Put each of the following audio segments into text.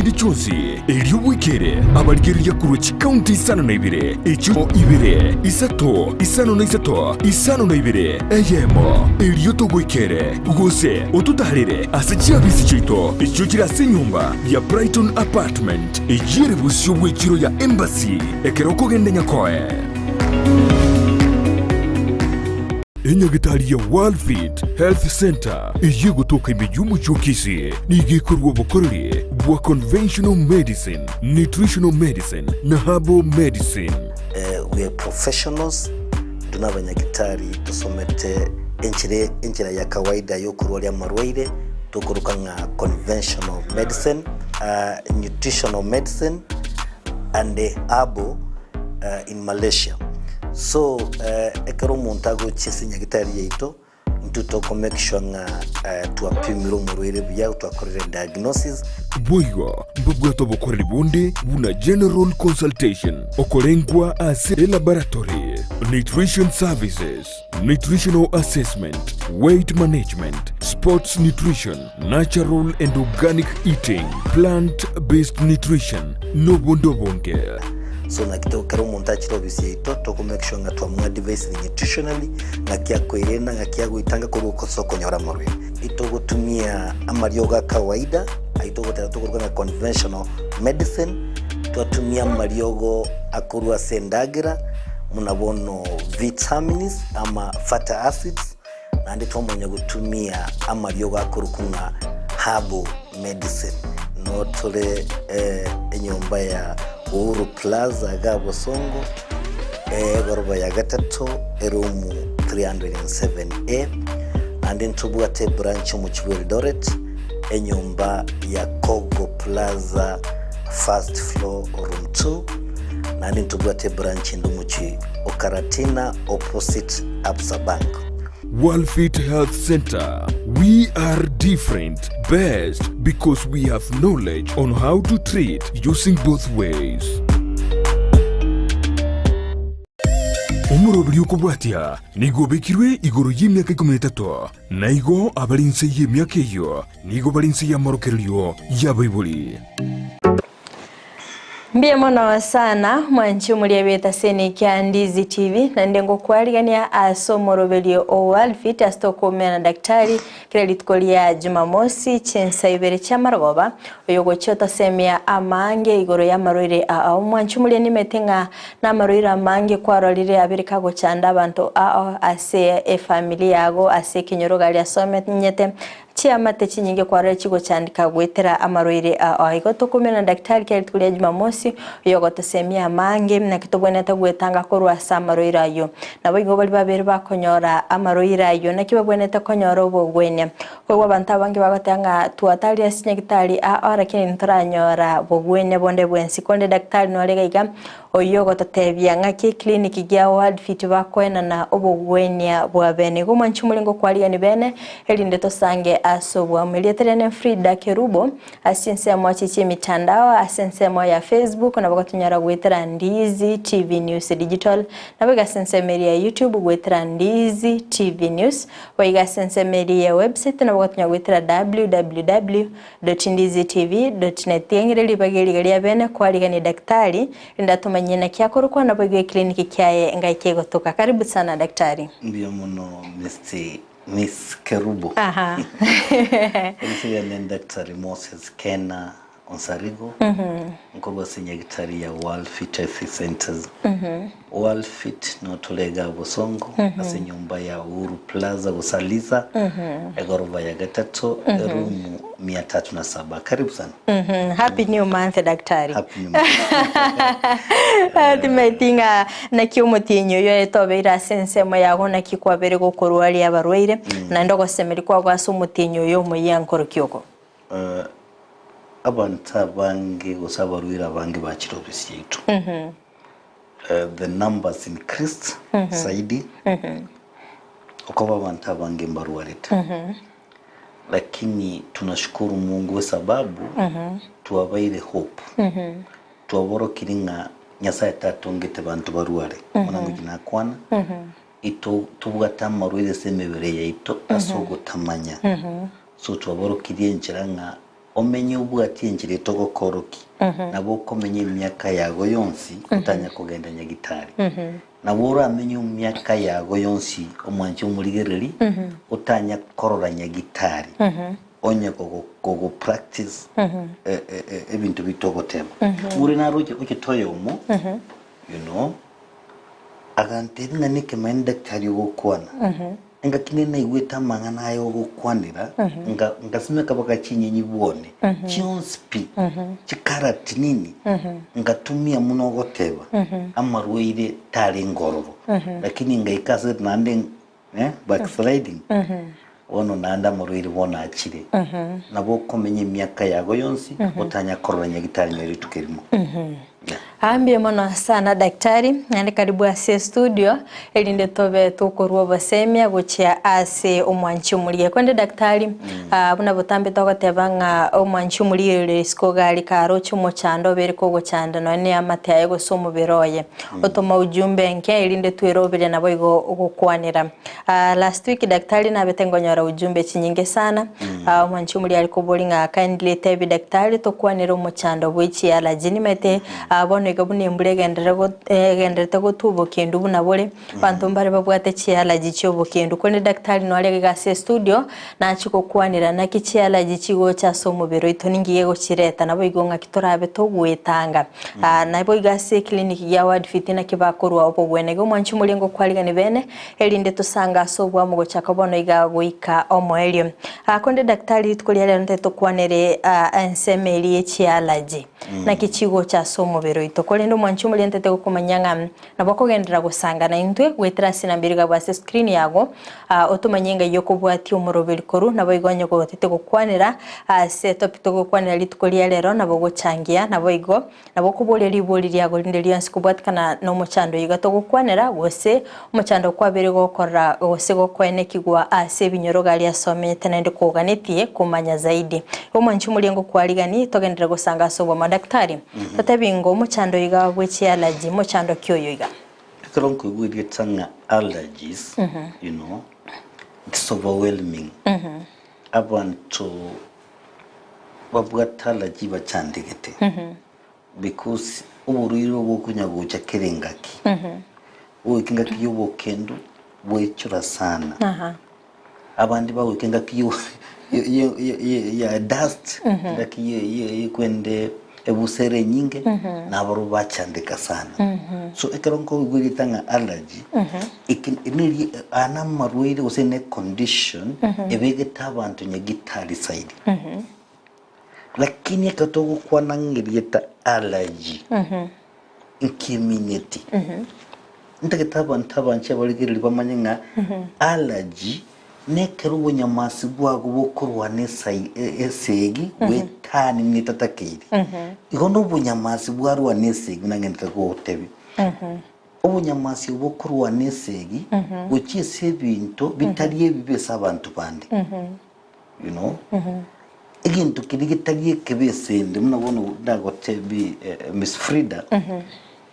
chinde chionsi, erio bwekere abarigereria korwa chikaunti isano na ibere, echio ibere, isato, isano na isato, isano na ibere, eyemo, erio togoikere, gose ototaarere ase chiabisi chiaito echio chire ase enyomba ya Brighton Apartment, eyio ere bosio bw'echiro ya Embassy, ekero okogenda Nyakoe. Enyagitari ya Worldfit Health Centre eyio egotoka ime y'omochie o Kisii nigo ekorua obokoreri bwa conventional medicine, nutritional medicine na herbal medicine. We are professionals, intwe nabanyagitari tosomete enchera enchera ya kawaida yokorwaria amarwaire tokoroka ng'a conventional medicine, nutritional medicine and herbal in Malaysia. So ekero omonto agochia ase nyagitari yaito, intwe toko make sure ng'a twapimire omorwaire buya, twakorire diagnosis. Boigo mbabwate obokoreri bonde buna general consultation, okorengwa ase elaboratory, nutrition services, nutritional assessment, weight management, sports nutrition, natural and organic eating, plant based nutrition, nobonde obonge. So naki to kera omonto achire ofisi yaito toko make sure ng'a twamoadvisire nutritionally ng'aki akoirena ng'aki agoitanga korwa ase okonyora amarwaire. Itogotumia amariogo a kawaida ayio togoteba tokoruga ng'a conventional medicine, twatumia amariogo akorwa ase endagera buna bono vitamins ama fatty acids, Naende twamanya gotumia amariogo akorokwa ng'a herbal medicine. Noo tore enyomba ya Uhuru Plaza iga Bosongo, egoroba ya gatato, eroom 307A. Naende ntobwate ebranch omochie bwa Eldoret, enyomba ya Kogo Plaza first floor room 2. Naende ntobwate ebranch ende omochie o Karatina opposite Absa Bank. Worldfit Health Centre, We are different, best because we have knowledge on how to treat using both ways. Omoroberi okobwatia nigo obekirwe igoro y'emiaka ikomi na etato, na igo abare inse y'emiaka eyio nigo bare inse y'amorokererio y'abaibori. Mbuya mono sana mwanchi omoria b'etaseni kia Ndizi TV naende ngokwarigania ase omoroberio o World Fit ase tokoumera na daktari kera rituko ria Jumamosi chinsa ibere chi'amarogoba oyo ogochia otosemia amange igoro y'amarwaire ao. Mwanchi omoria nimete ng'a namarwaire amange kwarorire abere kagochanda abanto ao ase efamiri yago ase ekenyoro gari ase omenyete Chiamate chinyinge kwarora chigochandeka goetera amarwaire ao. Igo tokoumera na daktari kera rituko ria Jumamosi, oyogotosemia amange, naki tobwenerete gwetanga korwa ase amarwaire ayio. Naboigo baria babere bakonyora amarwaire ayio, naki babwenerete konyora obogwenia. Koigwa abanto abange bagoteba ng'a twatarire ase chinyagitari ao lakini ntoranyora bogwenia bonde bwensi. Korende daktari nore iga iga, Oyio ogototebia ng'aki eclinic gia World Fit bakoenana obogwenia bwa bene. Igo mwanche omorenge okwarigani bene erinde tosange ase obwamo. Erieta riane Frida Kerubo ase chinsemo chie chiemitandao ase ensemo ya Facebook nabo gotonyora goetera Ndizi TV News Digital nabo iga ase ensemo eria ya YouTube goetera Ndizi TV News boigo ase ensemo eria ya website nabo gotonyora goetera www. Ndizitv.net Tiang'ire ribaga eriga ria bene kwarigania daktari rinde atomanyie naki akorokwa naboigo eclinic kiaye ngai kegotoka. Karibu sana daktari. Mbuya mono Mister Miss Kerubo. Aha. Erieta riane ni Daktari Moses Kena Onsarigo, nkorwa ase nyagitari ya World Fit Health Centers. World Fit nigo tore igaa Bosongo ase enyomba ya Uhuru Plaza gose Alisa egoroba ya gatato eroom mia tatu na saba. Karibu sana. Happy new month daktari. Happy new month. Timaeti ng'a naki omotienyi oyo etobeire ase ensemo yago naki kwabere gokorwaria abarwaire naende ogosemeria kwago ase omotienyi oyo omoyia nkoroki oko. Abanto abange gose abarwaire abange bachire ofisi yaito. The numbers increased zaidi okoba abanto abange mbarwarete lakini tunashukuru Mungu esababu twabaire hope twaborokiri ng'a Nyasaye tatongete banto barware buna ngochi nakwana ito tobwate amarwaire ase emebere yaito ase ogotamanya so twaborokirie enchera ng'a. Omenye obwatie enchera etogokorokia, nabo okomenya emiaka yago yonsi otanya kogenda nyagitari. Nabo oramenye emiaka yago yonsi omwanche omorigereri otanya korora nyagitari onye kogo kogo practice ebinto bitogotema. More naroche ochete oyomo you know agantebia ng'a nekemaene daktari ogokwana. Engaki nere naigwete amang'ana aya ogokwanera, nga- ngasimeka baka chinyenyi bwone, chionsi pi, chikarati nini, ngatumia buna ogoteba, amarwaire tarenge ororo. Lakini ngaika ase naende eh, backsliding, bono naende amarwaire bono achire. Nabo okomenya emiaka yago yonsi, otanya korora nyagitari nonya rituko erimo. Yeah. Aa mbuya mono sana daktari, naende karibu ase estudio erinde tobe tokorwa obosemia gochia ase omwanchi omorigia. Korende daktari, ah, buna botambe togoteba ng'a omwanchi omorigia ore isiko iga aria karoche omochando obeire kogochanda nonya na eamate yaye gose omobere oye. Otoma ujumbe enke erinde tweroberie naboigo gokwanera. Ah, last week daktari nabete nkonyora ujumbe chinyinge sana. Ah, omwanchi omoria are koboria ng'a kindly tebi daktari tokwanere omochando bwe chiallergy. Nimanyete ah, bono iga buna embura egenderere go egendererete gotwa obokendu buna bore, abanto mbare babwate chiallergy chia obokendu. Korende daktari noare iga ase estudio, nachie gokwanera naki chiallergy chigocha ase omobere oito, ninki gegochireta, naboigo ng'aki torabe togoetanga. Ah, naboigo ase eclinic ya Ward Fit naki bakorwa obogwena. Igo omwanchi omoria ngokwarigani bene, erinde tosange ase obwamo gochaka bono iga goika omoerio. Ah, konde daktari rituko ria rero ntagete tokwanere ah, ensemo eria ye chiallergy. Naki chigocha ase omobere oito. Korende omwanchi omoria ntagete gokomanyia ng'a nabo okogenderera gosanga naintwe goetera ase enamba eria igabwe ase screen yago, ah, otomanye ng'ai okobwatia omoroberi korwa, naboigo onye gotete gokwanera ase etopic togokwanera rituko ria rero nabo ogochangia, naboigo Nabo okoboria ribori riago rinde rionsi kobwatikana nomochando oyo iga togokwanera, gose omochando kwabeire gokorora gose gokoenekigwa ase ebinyoro gari ase omenyete naende koganetie komanya zaidi. Igo omwanchi omoria ngokwarigani togenderere gosanga ase obwamo. Daktari, totebi ngo omochando oyo iga bwe chiallergy mochando ki oyo iga? Ekero nkoigwa erieta ng'a allergies, you know, it's overwhelming. Abanto babwate allergy bachandegete because oborwaire obo bokonya gocha kera engaki, bogoika engaki ya obokendu bwechora sana. Abande bagoika engaki yo yo yo ya dust, engaki ye ye yekwende ebusa ere enyinge, nabarobwo bachandeka sana. So ekero nkoigwa erieta ng'a allergy, eke neri aya namarwaire gose ne econdition ebegete abanto nyagitari saidi. Lakini ekero togokwana ng'a erieta allergy, nkimineti. Ntagete abanto abanche abarigereria bamanye ng'a allergy nekero obonyamasi bwago bokorwana esai esegi bwetani buna etatakeiri. Igo na obonyamasi bwarwana esegi buna ng'endete gogotebia. Obonyamasi obo bokorwana esegi gochia ase ebinto bitari ebibe ase abanto bande. You know? Egento keria getari ekebe ase ende buna bono ndagotebi Miss Frida,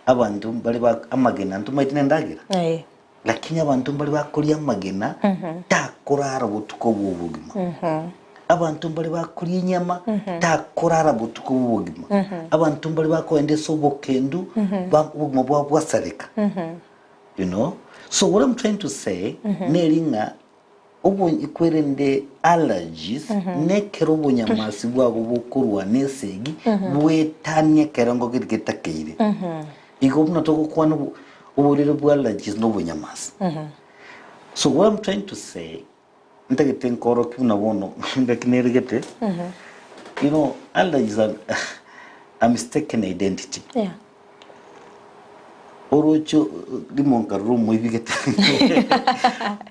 abanto mbare ba amagena ntomaete na endagera. Lakini abanto mbare bakoria amagena takorara botuko bw'obogima. Abanto mbare bakoria enyama takorara botuko bw'obogima. Abanto mbare bakoenda ase obokendu ba obogima bwabo bwasareka. You know? So what I'm trying to say neri ng'a obo kwerende allergies nekero obonyamasi bwago bokorwana esegi bwetanie ekerengo keria getakeire. Igo buna togokwana obo oborwaire bwa allergies na obonyamasi. So what I'm trying to say, ntagete nkorokie buna bono ngaki neregete, you know allergies are a mistaken identity. Yeah. Oroche rimo nkarora omoibi gete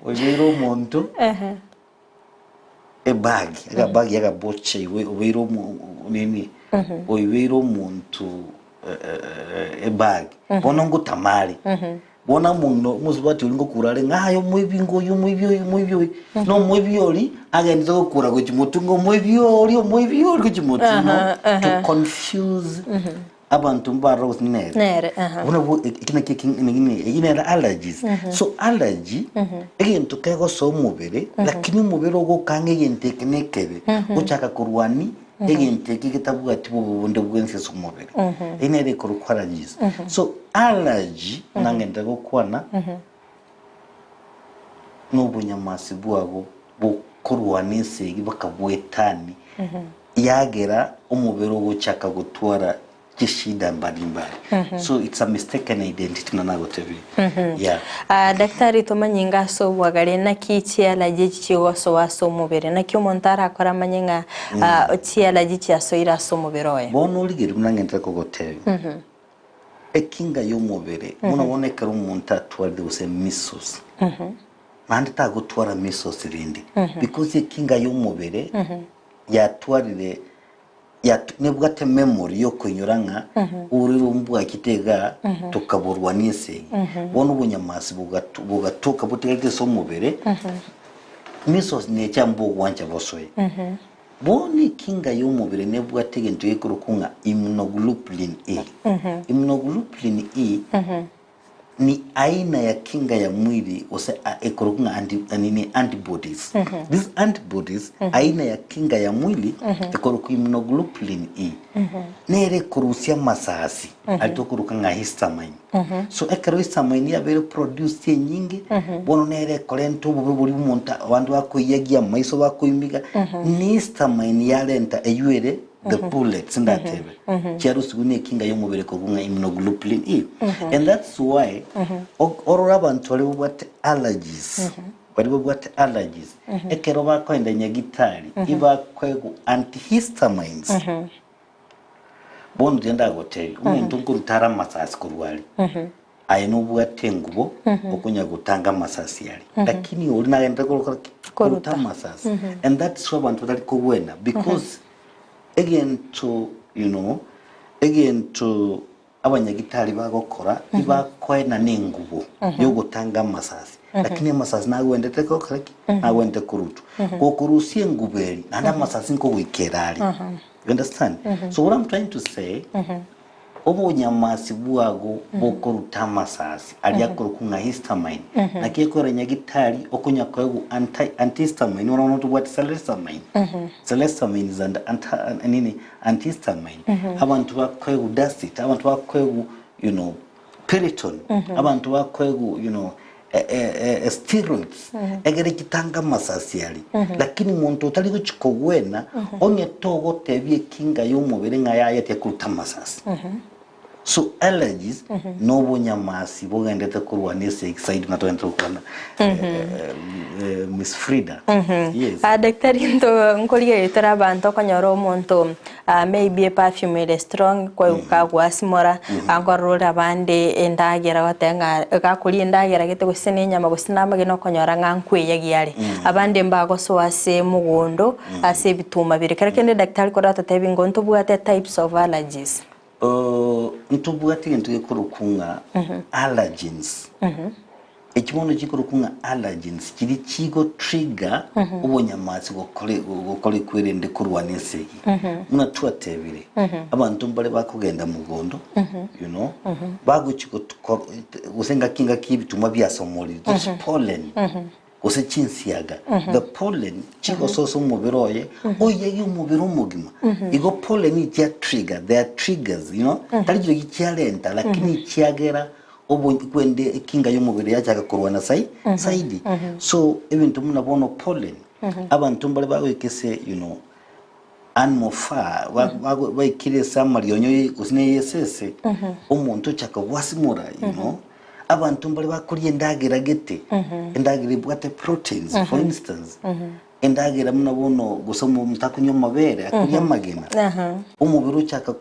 oibeire omonto Ebagi, akabagi akabocha igo obeire omo nini, oibeire omonto ebagi, bono ngotama are, bono omong'ina omosubati oria ngokura are ng'a aye omoibi ngoyio omoibi oyo omoibi oyo, na omoibi oria agendete gokura gochia motwe ng'a omoibi oria omoibi oria gochia motwe you know, to confuse Abanto mbarora gose nere. Nere, aha. Buna bo eki nakio eki nini eyio nere allergies. So allergy, egento kegosoa omobere, lakini omobere ogokanga egento eke na ekebe, gochaka korwani. Egento eke getabwati bobe bonde bwensi ase omobere. Eyio nere ekorokwa allergies. So allergy nang'ende gokwana nobonyamasi bwago bokorwana esegi baka bwetani yagera omobere ogochaka gotwara chishida mbalimbali. So it's a mistaken identity buna nagotebire. Yeah. Ah, daktari tomanye inga ase obwagare naki chialaji echi chigosoa ase omobere naki omonto arakore amanye ng'a ah, chialaji chiasoire ase omobere oye. Bono origereria buna ng'entere kogotebia. Ekinga y'omobere, buna bono ekero omonto atwarire gose measles, naende tagotwara measles rende, because ekinga y'omobere yatwarire yat nebwate memory yokoinyora ng'a ororo mbwachete igaa tokaborwania esegi. Bono obonyamasi bogato bogatoka botigarete ase omobere, measles necha mbogwancha bosoe. Bono ekinga y'omobere nebwate egento gekorokwa ng'a immunoglobulin E. Immunoglobulin E ni aina ya kinga ya mwili gose a- ekorokwa ng'a anti, nini antibodies. These antibodies aina ya kinga ya mwili ekorokwa immunoglobulin E. Nere ekorusia amasasi aria tokoroka ng'a histamine. So ekero histamine yabeire produced enyinge, bono nere ekorenta obobe boria omonto abanto bakoiyagia amaiso bakoimiga, ne histamine yarenta eywo ere the bullets ndatebe, chiarusigwe na ekinga y'omobere korwa ng'a immunoglobulin E. And that's why o- orore abanto baria babwate allergies, baria babwate allergies, ekero bakoenda nyagitari, ibakoegwa antihistamines. Bono riria ndagotebie, omonto nkoruta are amasasi korwa aria, aye nobwate engubo okonya gotanga amasasi aria, lakini oria nagenderere gokora ki? Koruta amasasi. And that's why abanto batari kogwena because egento you know, egento abanyagitari bagokora ibakoenana engubo yogotanga amasasi, lakini amasasi nagwendete gokora ki? Nagwendete korutwa. Gokorusia engubo eria, naende amasasi nkogoikera are. You understand? So what I'm trying to say, obonyamasi bwago bokoruta amasasi aria akorokwa ng'a histamine, naki ekogera nyagitari okonya koegwa anti antihistamine, bono tobwate salisamine, salisamine is an anti nini antihistamine, abanto bakoegwa dacit, abanto bakoegwa you know piriton, abanto bakoegwa you know steroids, egere chitange amasasi aria. Lakini monto otari gochia kogwena, onye togotebia ekinga y'omobere ng'a yaya tiakoruta amasasi. So allergies na obonyamasi bogendete korwana ase exide buna togendete gokwana Miss Frida. Yes. Ah, daktari nto nkorigereria tore abanto okonyora omonto ah, maybe eperfume ere strong kwaigwa kagwasimora nkorora ore abande endagera ogoteba ng'a gakoria endagera gete gose na enyama gose na amagena okonyora ng'a nkweyagia are. Abande mbagosoa ase mogondo ase ebituma bire. Kero kende daktari kore ototebi ngo ntobwate types of allergies. Ntobwate egento gekorokwa ng'a allergens. Echi bono chikorokwa ng'a allergens chiria chigo trigger obonyamasi gokore gokora ekwerende korwana esegi. Buna twatebire, abanto mbare bakogenda mogondo, you know, bagochi gotu ko gose engaki engaki ebituma biasomorire, those pollen. gose chinsiaga, the pollen chigososa omobere oye, oyegie omobere omogima. Igo pollen ichia trigger, they are triggers, you know, tari chirochio chiarenta, lakini chiagera obo kwende ekinga y'omobere yachaka korwana sai saidi. So ebinto buna bono pollen, abanto mbare bagoika ase you know, animal fur, ba- bago- baikire ase amarionyo ye gose na eyesese, omonto ochaka gwasimora, you know, Abanto mbare bakoria endagera gete, endagera ebwate proteins, for instance, endagera buna bono gose omonto akonywa amabere, akoria amagena, omobere ochaka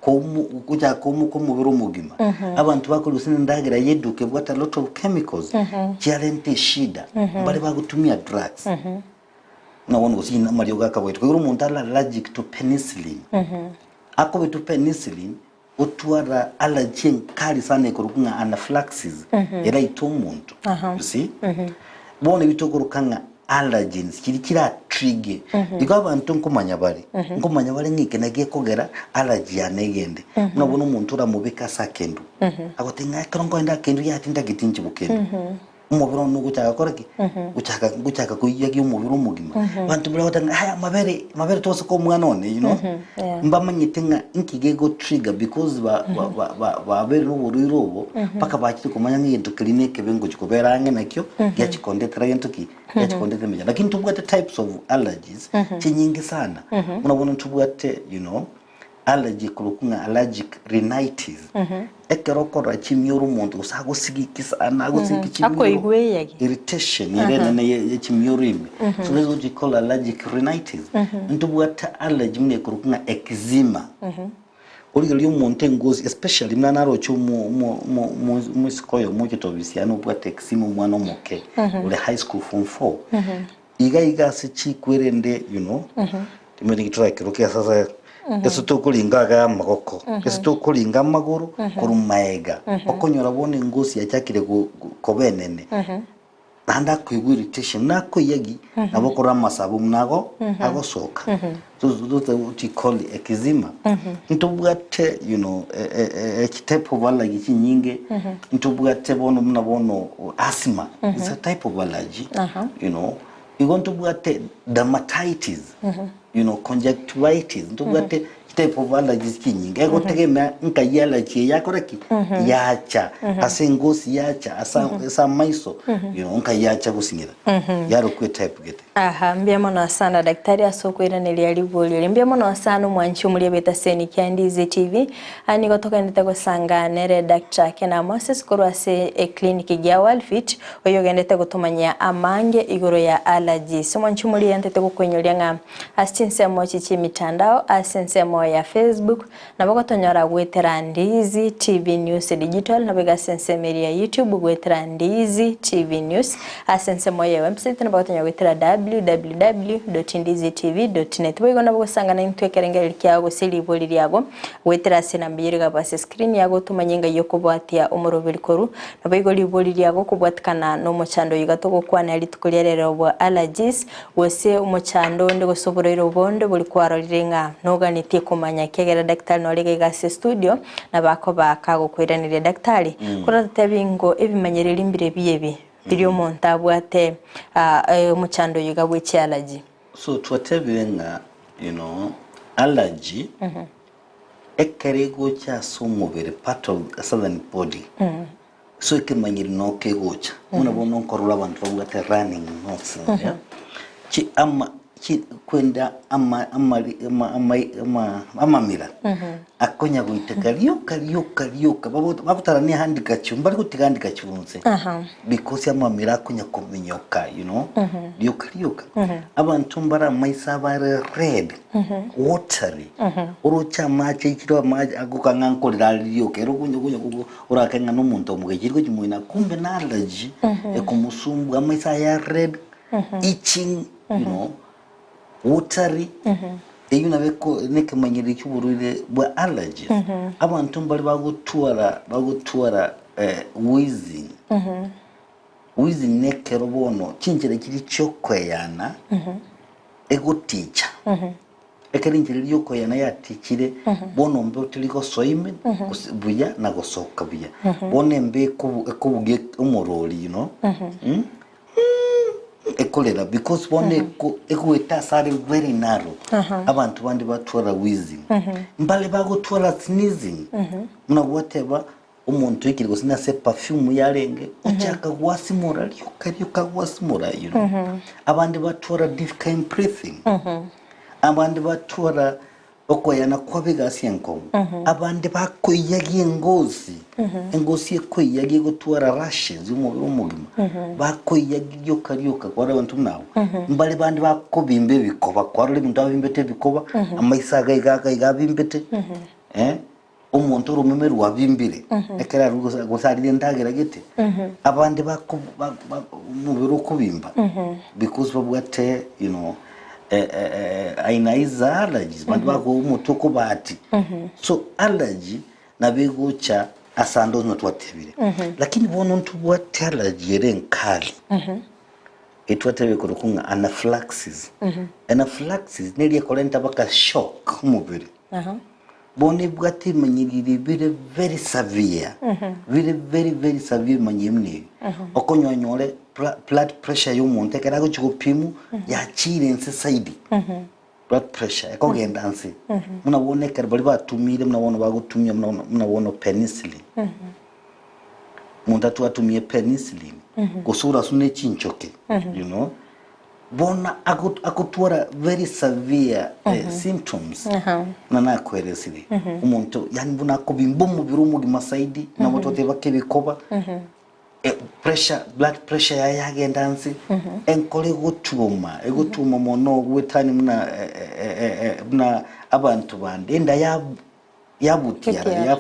koumu ochaka koumoka omobere omogima. Abanto bakoria gose na endagera ya eduka ebwate a lot of chemicals, chiarenta eshida, mbare bagotumia drugs. Buna bono gose amariogo akagoitwa, ekero omonto are allergic to penicillin, akobetwa penicillin, Gotwara allergy enkari sana ekorokwa ng'a anaphylaxis eraite omonto you see bono ebi tokoroka ng'a allergens chiria chiratrigge igo abanto nkomanya bare nkomanya bare ng'a eke naki gekogera allergy yane egende buna bono omonto oramobeke ase akendu agoteba ng'a ekero nkoenda akendu yaya tintageti inche bokendu. Omobere one ogochaka gokora ki? Gochaka gochaka koiyagia omobere omogima. Abanto baria bagoteba ng'a aya amabere, amabere togose koa omwana one you know. Yeah. Mbamanyete ng'a inki gego trigger because ba ba ba ba babeire na oborwaire obo, mpaka bachire komanya ng'a egento keria na ekebe ngochi kobera ang'e nakio, giachi kondetera gento ki? Giachi kondetera emechando. Lakini ntobwate types of allergies chinyinge sana. Buna bono ntobwate you know, Allergy ekorokwa ng'a allergic rhinitis. Ekero okorora chimioro omonto gose agosigiki sana agosigiki chimioro Akoigwa eyagi. irritation ere enene ye ye chimioro ime. So that's what we call allergic rhinitis. Ntobwate allergy buna ekorokwa ng'a eczema. Origereria omonto engosi especially buna naroche omo omo omo omo omoiseke oyomo oche tobisi yaani obwate eczema omwana omoke ore high school form four. Iga iga ase chikwerende you know, timanyeti nki torakeroke ase ase ase tokoringa iga amagoko, ase tokoringa amagoro korwa maega, okonyora bono engosi yachakire go go koba enene, naende akoigwa irritation, nakoiyagi, nabo okorora amasabo buna ago agosoka. Those those are what you call eczema. Ntobwate you know e type of allergy chinyinge, ntobwate bono buna bono asthma is a type of allergy you know, igo ntobwate dermatitis you know, conjunctivitis, ntobwate type of allergies chinyinge egotegemea nkai allergy eye yakora ki yacha ase engosi yacha ase ase amaiso you know nkai yacha gosinyera yarokwa etype gete. Aha, mbuya mono sana daktari ase okoiraneria riborio eri. Mbuya mono sana omwanchi omoria bweta Seni kia Ndizi TV. Aa nigo togendete gosanga nere Doctor Kena Moses korwa ase eclinic gia Wellfit, oyo ogendete gotomanyia amange igoro ya allergies. Omwanchi omoria ntete gokoinyoria ng'a ase chinsemo echi chi'emitandao, ase ensemo ya Facebook, Nabo gotonyora goetera Ndizi TV News Digital, naboigo ase ensemo eria ya YouTube goetera Ndizi TV News, ase ensemo ye website nabo gotonyora goetera www.ndizitv.net. Boigo nabo gosangana intwe ekerengererio kiao gose ribori riago goetera ase enamba eyio rigabwe ase screen yago tomanye ngai okobwatia omoroberi korwa. Naboigo ribori riago kobwatikana nomochando oyo iga togokwanera rituko ria rero bwa allergies Gose omochando onde gose oborwaire bonde boria kwarorire ng'a noganetie komanya ekiagera daktari nore iga iga ase estudio nabo akoba kagokoiraneria. Daktari, koratotebi ngo ebimanyereri mbire biebi biria omonto abwate omochando oyo iga bwe chiallergy? So twatebire ng'a you know allergy ekero egocha ase omobere part of southern body So ekemanyiri noo kegocha buna bono nkorora abanto babwate running nose yeah? Chi ama chi kwenda ama amari ama ama ama amamira akonya goiteka rioka rioka rioka bago bagotarania handkerchief mbari gotiga handkerchief nse because amamira akonya kominyoka you know rioka rioka abanto mbare amaiso abare red watery oroche amache aichire amache agokang'a nkorera are rioka ere okonya konya Orake ng'a nomonto omogechiri gochia moino kumbe na allergy ekomosumbua amaiso aye are red, itching, you know, watery, eyio nabo eko nekemanyererio ki'oborwaire bwa allergies. Abanto mbare bagotwara bagotwara wheezing. Wheezing nekero bono chinchera chiria chiokoeyana egoticha. Ekero enchera eria y'okoyana yatichire, bono ombe otari gosoa ime gose buya na gosoka buya. Bono embe ekobu ekobugia omorori you know, mm, ekorera because bono eko egoeta ase are very narrow. Abanto bande batwara wheezing, mbare bagotwara sneezing, buna gwateba Omonto oikire gose nase perfume yarenge, ochaka gwasimora rioka rioka gwasimora you know. Abande batwara difficult breathing, abande batwara okoyana kwabo egasi enkong'u, abande bakoiyagia engosi, engosi ekoiyagia egotwara rashes omobere omogima, bakoiyagia rioka rioka kwarora abanto buna abwo. Mbare bande bakobimba ebikoba, kwarora ebinto abimbete ebikoba, amaiso iga iga iga iga abimbete, eh. Omonto oromeme rwabimbire, ekero arure gose gose arire endagera gete, abande bako ba- ba- omobere okobimba because babwate you know aina iza allergies bande bako omotwe okobati. So allergy nabo egocha ase ande onye twatebire. Lakini bono ntobwate allergy ere enkali, etwatebire korokwa ng'a anaphylaxis. Anaphylaxis neri ekorenta mpaka shock omobere. Bono ebwate ebimanyereri bire very severe, bire very very severe ebimanyereri buna ebi. Okonyonyore blood pressure ya omonto ekero agochia gopimwa, yachiire inse zaidi. Blood pressure ekogenda nse. Buna bono ekero baria batumire buna bono bagotumia buna bono buna bono penicillin. Omonto atwatumie penicillin, gose orasune chinchoke, you know. Bono agotwara very severe symptoms buna nakoeresire omonto yaani buna akobimba omobere omogima zaidi nabo toteba kebikoba pressure blood pressure yaye yagenda nse enkoro egotuoma egotuoma mono goetania buna buna abanto bande enda ya yabutiara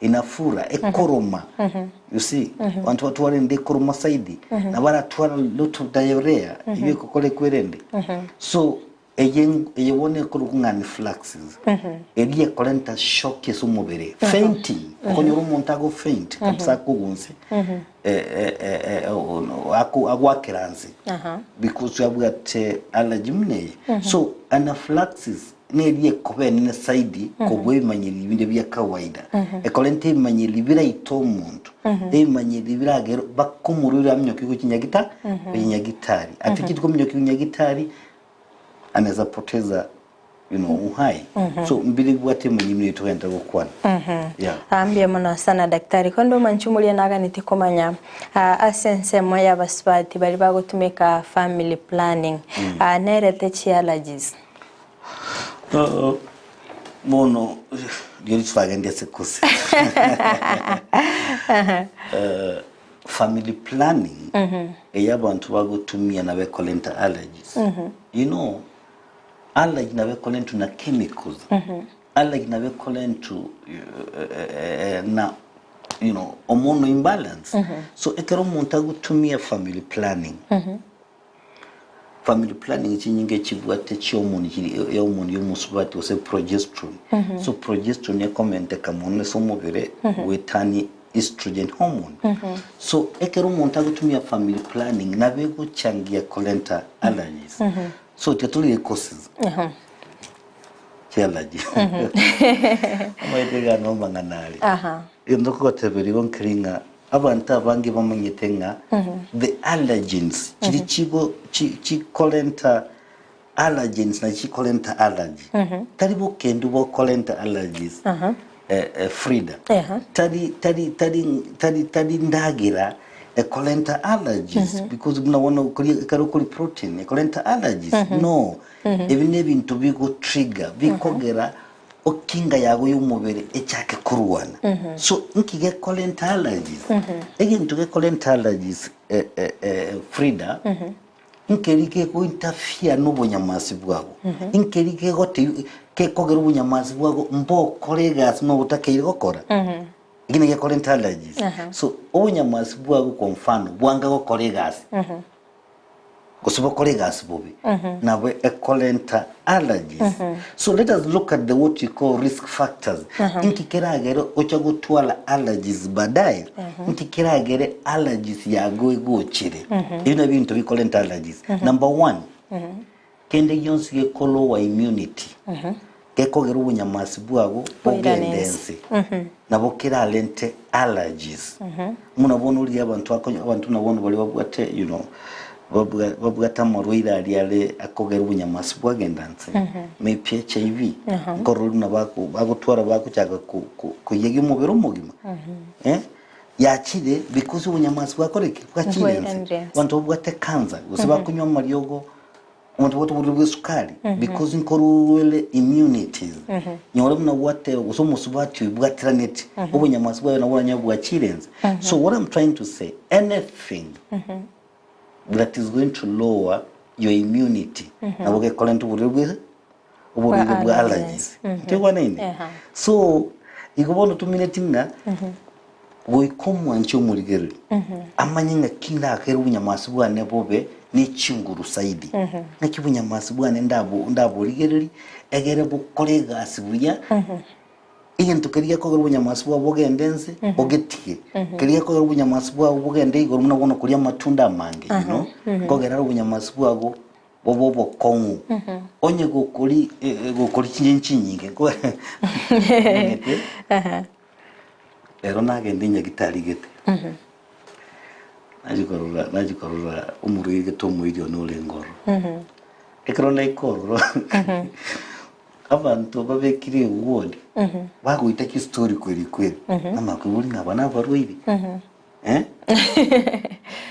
inafura ekoroma you see abanto batwara enda ekoroma zaidi nabo aratwara lot of diarrhea eywo egokora ekwerende so eye eye bono ekorokwa ng'a anaphylaxis eria ekorenta shock ase omobere fainting okonyora omonto ago faint kabisa akogwa nse agoakera nse because abwate allergy buna eye so anaphylaxis Neria ekoba enene zaidi kobua ebimanyereri binde bia kawaida. Ekorenta ebimanyereri biraite omonto, ebimanyereri biragere bakomorwera aminyoke gochia nyagita gochia nyagitari. Afikiri kominyokia nyagitari anaweza poteza you know, uhai. So mbire bibwate ebimanyereri buna ebi togente gokwana. Yeah. Ah, mbuya mono sana daktari. Konde omanche omoria naganeti komanya ah, ase ensemo y'abasubati baria bagotumeka family planning ah, nerete chiallergies. Bono riria twagendia ase course family planning eye abanto bagotumia nabo ekorenta allergies. You know allergy nabo ekorentwa na chemicals, allergy nabo ekorentwa na you know hormonal imbalance. So ekero omonto agotumia family planning. Family planning chinyinge chibwate chihormone chiri ehormone ya omosubati gose progesterone. So progesterone ekomenteka mono ase omobere goetania estrogen hormone. So ekero omonto agotumia family planning nabo egochangia korenta allergies. So tiga torire causes chia allergy. Omanyete iga nomang'ana are. Egento nkogoteberia igo nkeri ng'a Abanto abange bamanyete ng'a the allergens chiria chigo chi chikorenta allergens nachi chikorenta allergy. Tari bokendu bokorenta allergies Frida. Tari tari tari tari tari ndagera ekorenta allergies because buna bono okoria ekero okoria protein ekorenta allergies no. Ebi nebinto bigo trigger bikogera Okinga yago y'omobere echake korwana. So nki gekorenta allergies? Egento gekorenta allergies eh, eh, eh, Frida, nkeri gego interfere nobonyamasi bwago. Nkeri gegote gekogera obonyamasi bwago mbokora egasi nobotakeire gokora. Eki naki gekorenta allergies. So obonyamasi bwago kwa mfano bwanga gokora egasi. Gose bokore egasi bobe, nabo ekorenta allergies. So let us look at the what we call risk factors. Inki keragere ocha gotwara allergies baadaye? Inki keragere allergies yago egochere? Ebi nabio ebinto bikorenta allergies. Number one, kende gionsi gekolower immunity, gekogera obonyamasi bwago Boirane bogende ense. ense, nabo kerarente allergies. Buna bono origia abanto bakonya abanto buna bono baria babwate you know, babwa babwate amarwaire aria are akogera obonyamasi bwagenda nse, maybe HIV, nkorora buna bako bagotwara bagochaka ko ko koyegia omobere omogima eh, yachire because obonyamasi bwakora ki? Bwachire nse. Bwairanire nse. Abanto babwate cancer, gose bakonywa amariogo, Omonto obwate oborwaire bwa esukari because nkorwere immunities nyore buna gwateba gose omosubati oyo bwatiraneti obonyamasi bwaye nabwo oranyore bwachire inse. So what I'm trying to say anything that is going to lower your immunity nabo gekorenta oborwaire bwa oborwaire bwa allergies. Ntoigwanaine? So igo bono tomineti ng'a Goika omwanche omorigereria, amanye ng'aki ndakere obonyamasi bwane bobe ne chinguru zaidi, ng'aki obonyamasi bwane ndabo ndaborigererie, egere bokore egasi buya, egento keria gekogera obonyamasi bwao bogende nse, ogetige. Keria gekogera obonyamasi bwao bogende igoro buna bono koria amatunda amange, you know, nkogera are obonyamasi bwago. Bobe obokong'u onye gokori gokori chinyenyi chinyinge omanyete ero nagende nyagitari gete nachia korora nachia korora omorwaire gete omoiri one orenge ororo ekero naika ororo abanto babekire eward bagoita chistori kweri kweri namakwebori ng'a aba nabarwaire. Eh?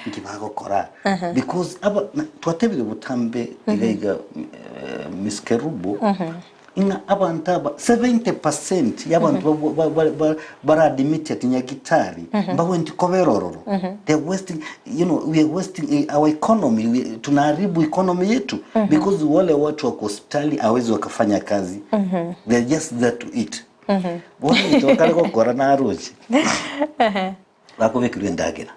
Nki bagokora? Because aba na- twatebire botambe iga iga eh, Miss Kerubo ng'a abanto aba 70% y'abanto babwo- ba- ba- ba- bara admitted nyagitari mbagwenti kobera ororo. They're wasting, you know, we are wasting eh, our economy, we, tunaharibu economy yetu because wale watu wako hospitali hawezi wakafanya kazi. They're just there to eat. Bono egento bakare gokora naroche, bakobekerwa endagera,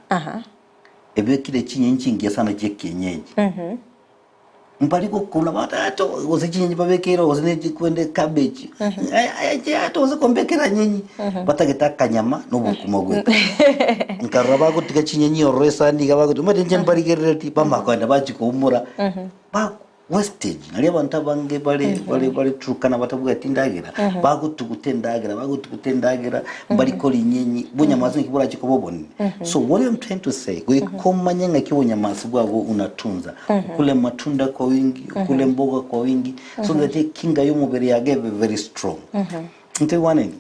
ebekire chinyenyi chingiya sana chia ekienyeji, mbari gokuna batato gose chinyenyi babekeire gose ne chikwende cabbage, aya aya chiato gose kombekera nyenyi, batagete akanyama na obokima bweka. Nkarora bagotiga chinyenyi ororo esani iga bagotiga, omanyete inche mbarigerereti, bamanya kogenda bachia koumora, ba. Wastage, nario abanto abange bare bare bare Turkana batabwati endagera, bagotuguta endagera bagotuguta endagera, mbari koria inyenyi, obonyamasi naki borache koba obonene. So what I'm trying to say, goika omanye ng'aki obonyamasi bwago unatunza, okule matunda kwa wingi, okule mboga kwa wingi, so that ekinga ya omobere yago ebe very strong. Ntoigwaneni?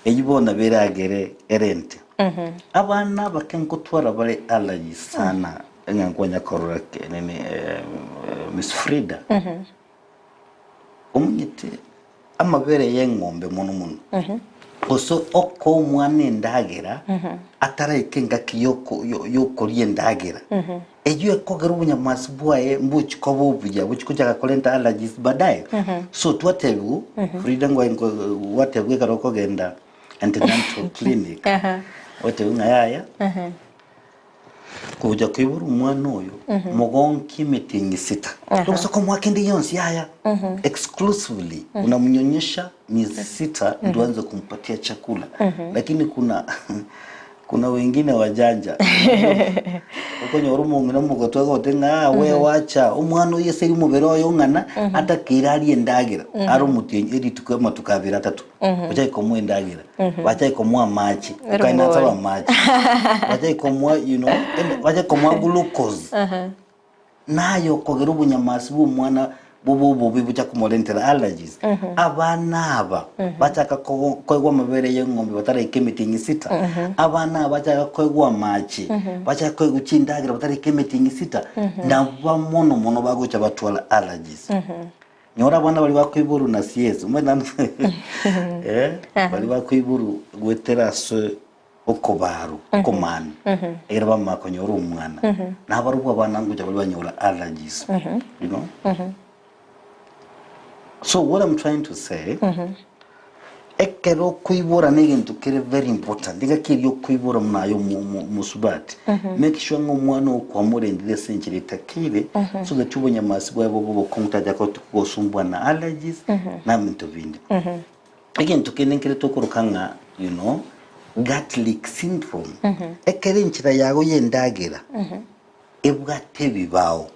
Eyio bono nabo eragere erente. Abana abake nkotwara bare allergy sana. Ng'a nkonya korora nini Miss Frida omanyete amabere y'eng'ombe mono mono gose okoa omwana endagera ataraika engaki yoko yokoria endagera eywo ekogera obonyamasi bwaye mbochi koba obuya bochi kochaka korenta allergies baadaye so twatebiwa Frida gwatebiwa ekero okogenda antenatal clinic gwatebiwa ng'a yaya. Gocha koibora omwana oyo, mogonkie emetienyi sita. Togosa komoa kende gionsi yaya. Exclusively unamnyonyesha miezi sita ndio uanze kumpatia chakula. Lakini kuna kuna wengine wajanja. Okonyora omong'ina omogotu agote ng'a "Ah, we wacha omwana oyo ase omobere oyo ng'ana atakeire arie endagera are omotienyi erituko amatuko abere atato. Ochake komoa endagera. Bachake komoa amache, okaina Erongori. nsaba amache. Bachake komoa you know, ende bachake komoa glucose. Naye okogera obonyamasi bwa omwana bobe obobe bocha komorentera allergies. Abana aba bachaka kogo koegwa amabere ya eng'ombe bataraika emetienyi sita. Abana aba bachaka koegwa amache, bachaka koegwa chindagera bataraika emetienyi sita, naba mono mono bagocha batwara allergies. Nyora abana baria bakoiborwa na CS, omanyete eh, baria bakoiborwa goetera ase okobarwa, okomana, ekero bamanya konyora omwana, nabarobwo abana ngocha baria banyora allergies, you know. So what I'm trying to say, Ekero okoibora negento kere very important, engaki eria okoibora buna aye omosubati, make sure ng'a omwana oo kwamorendire ase enchera etakeire so that obonyamasi bwaye bobe obokong'u tacha gosumbwa na allergies na ebinto binde. Egento kende nkere tokoroka ng'a you know gut leak syndrome, ekero enchera yago ya endagera ebwate ebibao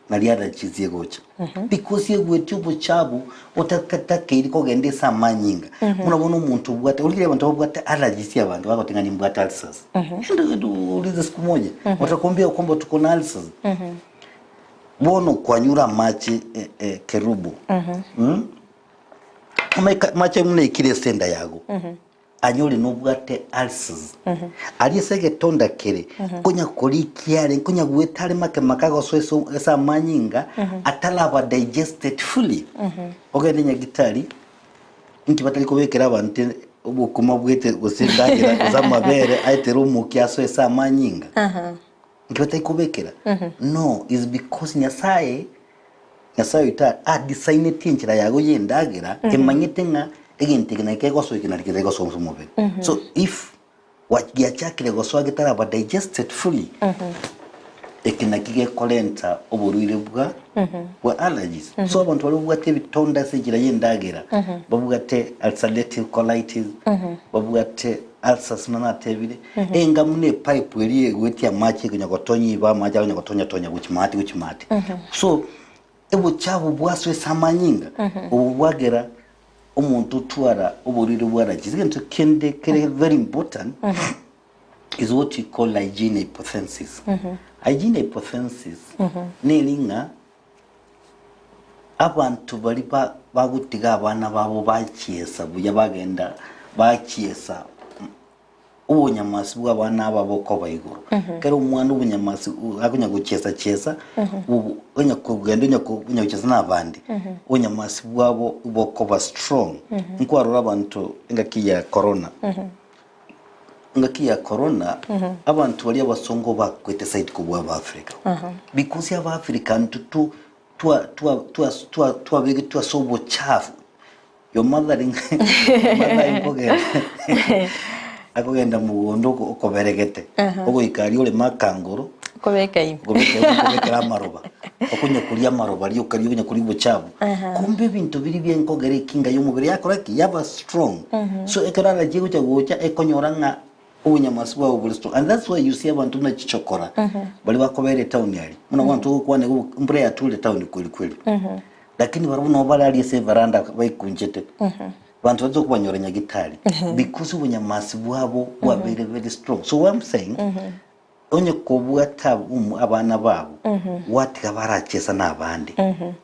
nario allergies egocha because egwetie obochabu botatakeiri kogenda ase amanyinga buna bono omonto obwate origereria abanto babwate allergies abange bagoteba ng'a nimbwate ulcers ende ende uulize siku moja watakwambia kwamba tuko na ulcers bono kwanyure amache kerubo amache buna ekire ase enda yago. Anyore nobwate ulcers. Aria ase egetonda kere, nkonya korikia are, nkonya goeta are make make agosoa ase ase amanyinga, ataraba digested fully. Ogende nyagitari, inki batari kobekera abanto obokima bwete gose endagera gose amabere aetere omokia asoe ase amanyinga? Inki batari kobekera? No, is because Nyasaye Nyasae oito adesigneti enchera yago y'endagera emanyete ng'a egento eke naki kegosoa eke nari ketari gosoa ase omobere. So if giachakire gosoa getaraba digested fully, eke naki gekorenta oborwaire bwa bwa allergies. So abanto baria babwate ebitonda ase enchera y'endagera, babwate ulcerative colitis, babwate ulcers buna natebire, enga buna epipe eria egoetia amache ekonya gotonya iba amache akonya gotonya tonya gochia maate gochia maate. So. Obochafu bwaswa ase amanyinga, obo bwagera omonto otwara oborwaire bwa allergies. Egento kende kere very important is what we call hygiene hypothesis. Hygiene hypothesis neri ng'a abanto baria ba bagotiga abana babo bachiesa buya bagenda bachiesa obonyamasi bwa abana aba bokoba igoro. Kera omwana obonyamasi akonya gochiesa chiesa, obo onya kogenda onya ko onya gochiesa na abande, obonyamasi bwabo bokoba strong. Nkwarora abanto engaki ya corona, engaki ya corona, abanto baria abasongo bakwete zaidi kobua abaafrika. Because abaafrika intwe to twa twa twa twa twabegetwe ase obochafu. Your mother mother nkogenda akogenda mogondo oko- okoberegete ogoika aria oreme akangoro Okobeka ime. okobeka okobekera amaroba okonya koria amaroba rioka riria okonya koria obochafu kumbe ebinto biria bienkogera ekinga ya omobere yakora ki yaba strong so ekero allergy egocha gocha ekonyora ng'a obonyamasi bwabo bore strong and that's why you see abanto buna chichokora baria bakobera etown aria buna bono togokwana igo embura yature etown kweli kweli. Lakini barabwo nabo bararie ase evaranda baikunchete, banto baria tokobanyora nyagitari because obonyamasi bwabo bwabeire very strong. So what I'm saying, onye kobwata abana babo, gwatiga barachesa na abande,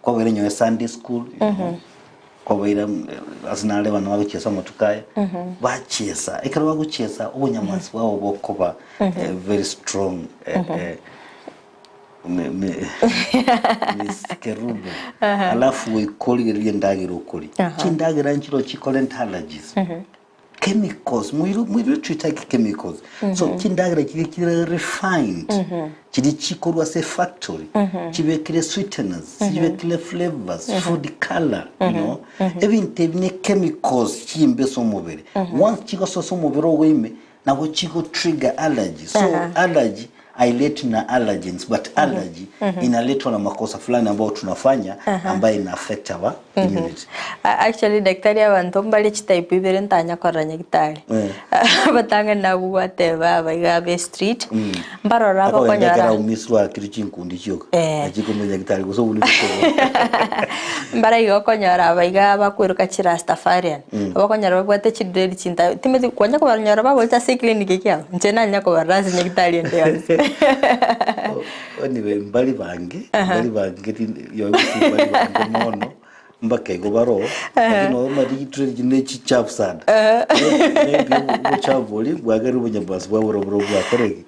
kwabaira nyowe Sunday school, you know, kwabaira ase nare abana bagochiesa amatuko aya, bachiesa, ekero bagochiesa obonyamasi bwabo bokoba very strong Miss Kerubo alafu goika origererie endagera okoria. Chindagera nchiro chikorenta allergies. Chemicals, mwiri mwiri twitake chemicals. So chindagera chiria chire refined, chiria chikorwa ase factory, chibekire sweeteners, chibekire flavors, food colour, you know. Ebinto ebi ne chemicals chimbe ase omobere. Once chigosoa ase omobere ogo ime, Nabo chigo trigger allergy so allergy hailetwi na allergens but allergy inaletwa na makosa fulani ambayo tunafanya ambayo ina affect our immunity. Actually daktari abanto mbare chitype ibere ntanya korora nyagitari. Abatang'ani nabwo gwateba aba iga abe street, mbarora Akogenda ekero abakonyora aumiswe akire chinkundi chioka Eh. nachie komenya nyagitari gose obunwe bikoba. Mbare iga okonyora aba iga bakweruka chirastafarian. Abakonyora babwate chidredi chintambe, timanyeti kwanya kobanyora bagocha ase eclinic ekiabo, inche nanya kobarora ase nyagitari ende yonsi. Anyway, mbari bange, mbari bange tin- yoe gose mbari bange mono, mpaka igo baroo, lakini omanyete chidredi chinde ne chichafu sana. Maybe obochafu boria bwagerire obonyabasi bwabo borobwo bwakora ki?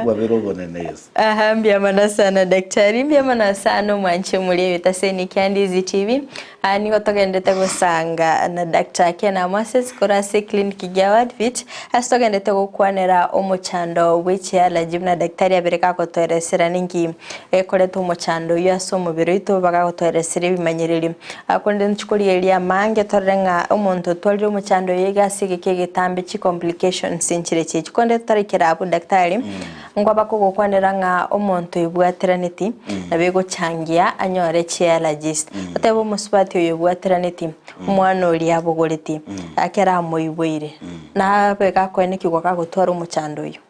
Bwabera obonene yes. Aha, mbuya mono sana daktari, mbuya mono sana omwanche omori ebitaseni kia Ndizi TV. Aa nigo togenderete gosanga na Doctor Ken Amwases korwa ase eclinic gia Wordfit ase togenderete gokwanera omochando bwe chiallergy buna daktari abere gagotoeresera ninki ekoreta omochando oyio ase omobere oito bagagotoeresera ebimanyererio. Aa korende ntochi korigereria amange torore ng'a omonto otwarire omochando oyo iga ase egeka egetambe chicomplications nchire chiachi. Korende totarakera abwo daktari, Nkwaba kogokwanera ng'a omonto oibwateraneti nabo egochangia anyore chiallergies. Otebe omosubati oyo oibwateraneti, omwana oria abogoreti, ekero amoiboire, nabe gakoenekigwa gagotwara omochando oyio.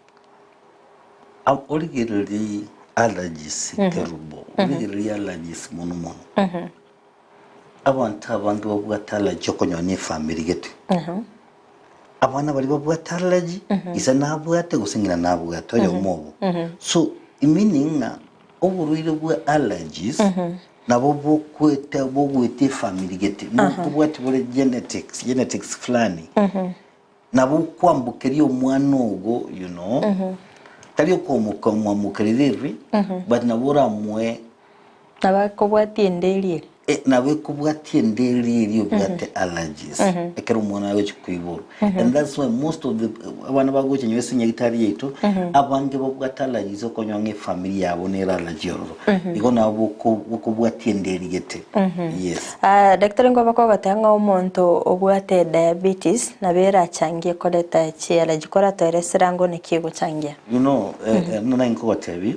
Origererie allergies kerubo, origererie allergies mono mono. Abanto abange babwate allergy okonyora ne efamiri gete. Abana baria babwate allergy, ise nabwate gose ng'ina nabwate oyomo obo. So meaning ng'a oborwaire bwa allergies nabo bokwete bogoeta efamiri gete, nobwate bore genetics genetics fulani. Nabo okwambokeria omwana ogo you know, tari okomokamwamokereria ere, but nabo oramoe Nabo akobwatia enderi ere. Eh, nabo ekobwatia enderi eria obwate allergies ekero omwana agochi koiborwa and that's why most of the abana bagocha nyowe ase nyagetari yaito abange babwate allergies okonyora ng'a efamiri yabo nere allergy ororo igo nabo boko bokobwatia enderi gete yes Ah, daktari nkoba kogoteba ng'a omonto obwate diabetes nabo erachangie koreta chiallergy koratoere esirango naki egochangia? You know, eh, eh, nonye nkogotebia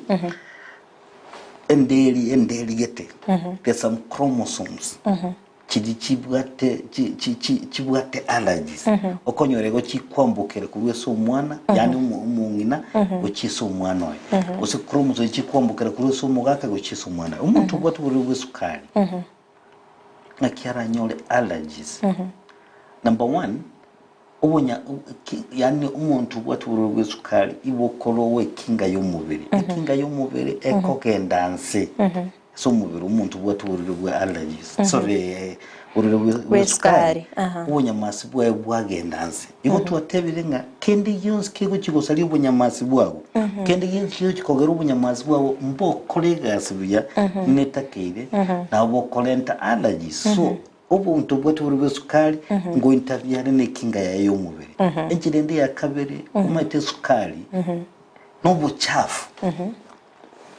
Enderi enderi gete there's some chromosomes chiria chibwate chi chi chi chibwate allergies okonyora igo chikwambokera korwa ase omwana yaani omo omong'ina. ng'ina gochia ase omwana oye, gose chromosome chikwambokera korwa ase omogaka gochia ase omwana oye. Omonto obwate oborwaire bwa esukari, ng'aki aranyore allergies? Number one, obonya ki yaani omonto obwate oborwaire bwa esukari igo okorowa ekinga ya omobere, ekinga ya omobere ekogenda nse ase omobere omonto obwate oborwaire bwa allergies sorry oborwaire bwa Bwa esukari esukari, aha. obonyamasi bwaye bwagenda nse. Igo twatebire ng'a kende gionsi kegochia gosaria obonyamasi bwago, kende gionsi kegochia kogera obonyamasi bwago mbokore egasi buya netakeire, nabo bokorenta allergies. So obonto obwate oborwaire bwa esukari ngointerfere na ekinga yaye ya omobere. Enchera ende ya kabere, omanyete esukari na obochafu.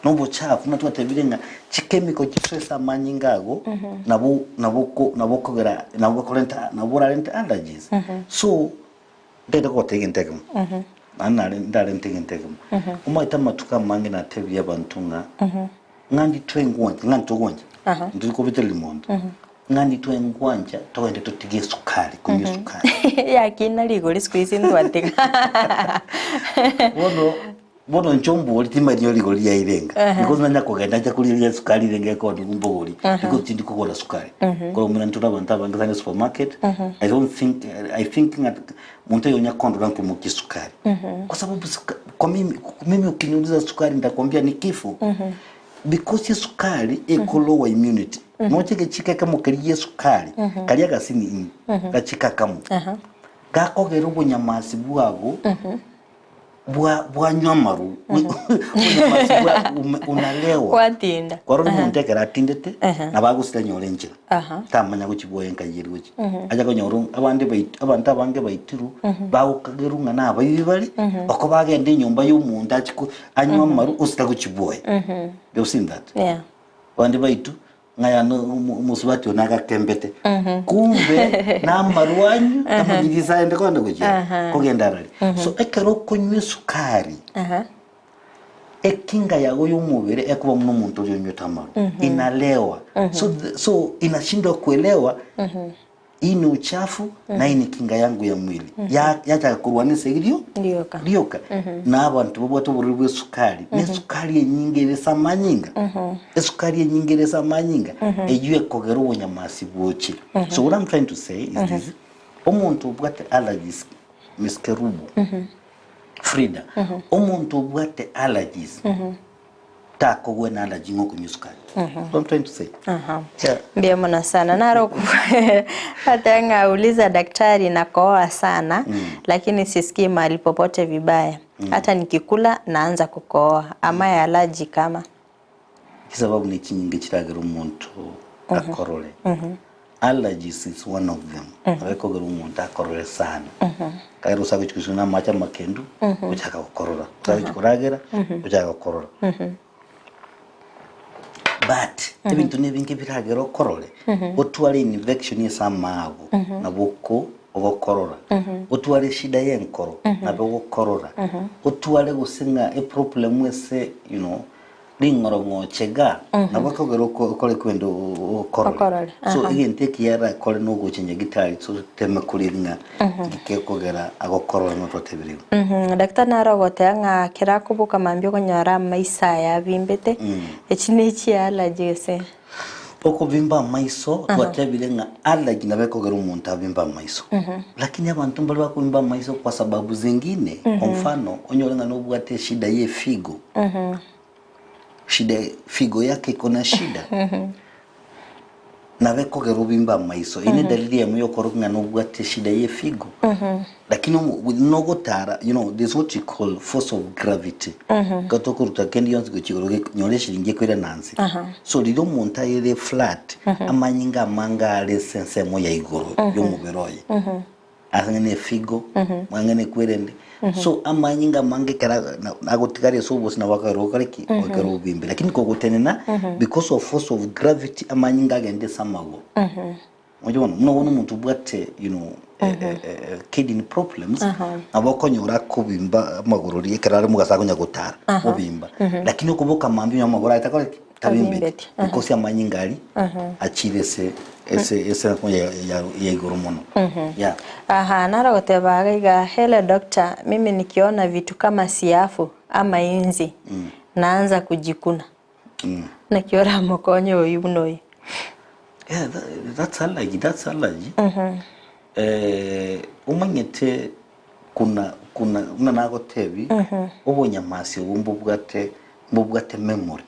Nobochafu, buna twatebire ng'a chikemiko chiso ase amanyinga ago nabo nabo ko nabo okogera nabo bakorenta nabo orarente allergies. So, ntagete kogotebia egento ekemo, naende nare ndarente egento ekemo, omanyete amatuko amange natebirie abanto ng'a ng'a nditwe ngwancha ng'a ntogwancha, ntiri kobetereria monto, ng'a nditwe ngwancha togende totige esukari konywa esukari. Yakina rigori siku hizi ntwatiga. Bono Bono inche ombori timanyeti onye rigori riaye irenga because nanya kogenda ncha koria riria esukari renge ekoonia mbogori because tindi kogora sukari. Korwa buna ntore abanto abange sana esupermarket I don't think I think ng'a monto oyo onya kondora nkomokia esukari kwa sababu suka kwa mimi mimi ukiniuliza sukari nitakwambia ni kifo because esukari eko lower immunity noche egechiko ekemo keria gia esukari karia agasini gachiko akamo gakogera obonyamasi bwago bwa bwanywa amaru obonyamasi bwa ume- unalewa Gwatinda. kwarora omonto ekero atindete Aha. nabo agosira anyore enchera Aha. tamanya gochi bwoye nkai eri gochi acha konyora abande bait abanto abange baitiru bagokagerwa ng'a nabaibi bare oko bagenda enyomba ya omonto achi ko anywe amaru osira gochi bwoye you have seen that Yeah. Abande baito ng'a yaani omosubati one agakembete, kumbe namarwa anywe tamanyiri ase aende kogenda gochia kogenda arari. So ekero okonywa esukari, ekinga yago ya omobere ekoba buna omonto oria onywete amarwa, inalewa so the so inashindwa kuelewa hii ni uchafu na hii ni kinga yangu ya mwili Ya- yachaka korwana ase rio Rioka. rioka na abanto babwate oborwaire bwa esukari na esukari enyinge ere ase amanyinga esukari enyinge ere ase amanyinga eywo ekogera obonyamasi bwoche so what I'm trying to say is this omonto obwate allergies Miss Kerubo Frida omonto obwate allergies takogwa na allergy ng'a okonywa esukari. That's what I'm trying to say. Aha. Yeah. Mbia muno sana naro hata ng'auliza daktari nakohoa sana lakini sisikii mahali popote vibaya hata nikikula naanza kukohoa ama ya allergy kama Chisababu ne chinyinge chiragere omonto akorore. Allergies is one of them. Nabo ekogera omonto akorore sana. Ekero ase agochia gosibwa na amache amakendu, ochaka gokorora. Ase agochia koragera, ochaka gokorora. But, ebinto na ebinge biragere okorore, otware infection ase amago, nabo oko ogokorora. Otware eshida ya enkoro, nabo ogokorora. Otware gose ng'a eproblem ase you know, Ring'orong'oche ga, nabo ekogera okore kwenda okorore. Okorore, So aha. egento ekiya arakore nogocha nyagitari so teme koria ng'a gekogera agokorora nototebire igo. Daktari naro ogoteba ng'a kera akoboka mambia okonyora amaiso aya abimbete, echi ne chia allergy gose? Okobimba amaiso twatebire ng'a allergy nabo ekogera omonto abimbe amaiso. Lakini abanto mbare bakobimba amaiso kwa sababu zingine, kwa mfano onyore ng'a nobwate eshida ya efigo, shida figo yake iko na shida nabo ekogera obimbe amaiso. Eye nedalili eyemo yokorokia ng'a nobwate eshida ya efigo. Lakini omo nogotara you know there's what you call force of gravity. Ekero tokoruta kende gionsi gochia igoro gek nyora eshiringi ekoirana nse. So riria omonto aire flat, amanyinga amange are ase ensemo ya igoro ya omobere oye. Ase ng'a ne efigo, ang'e ne ekwerende. So amanyinga amange ekero na agotigara ase obosio nabo akogera okore ki? Okogera obimbe. Lakini kogotenena because of force of gravity amanyinga agende ase amagoro. Oche bono, buna bono omonto obwate you know, eh, eh, eh, kidney problems nabo okonyora akobimba amagoro riria ekero are mogaso akonya gotara obimba lakini okoboka mambia onye amagoro aye takore ki? Tabimbeti. Tabimbeti. Because amanyinga aria achire ase ase ase ya ya ya igoro mono. Yeah. Aha, naro goteba iga iga, hello doctor, mimi nikiona vitu kama siafu ama inzi naanza kujikuna. Naki oramokonye oyio buna oyio? Yeah, that, that's allergy, that's allergy. Eh, omanyete kuna kuna buna nagotebi obonyamasi obo mbobwate mbobwate memory.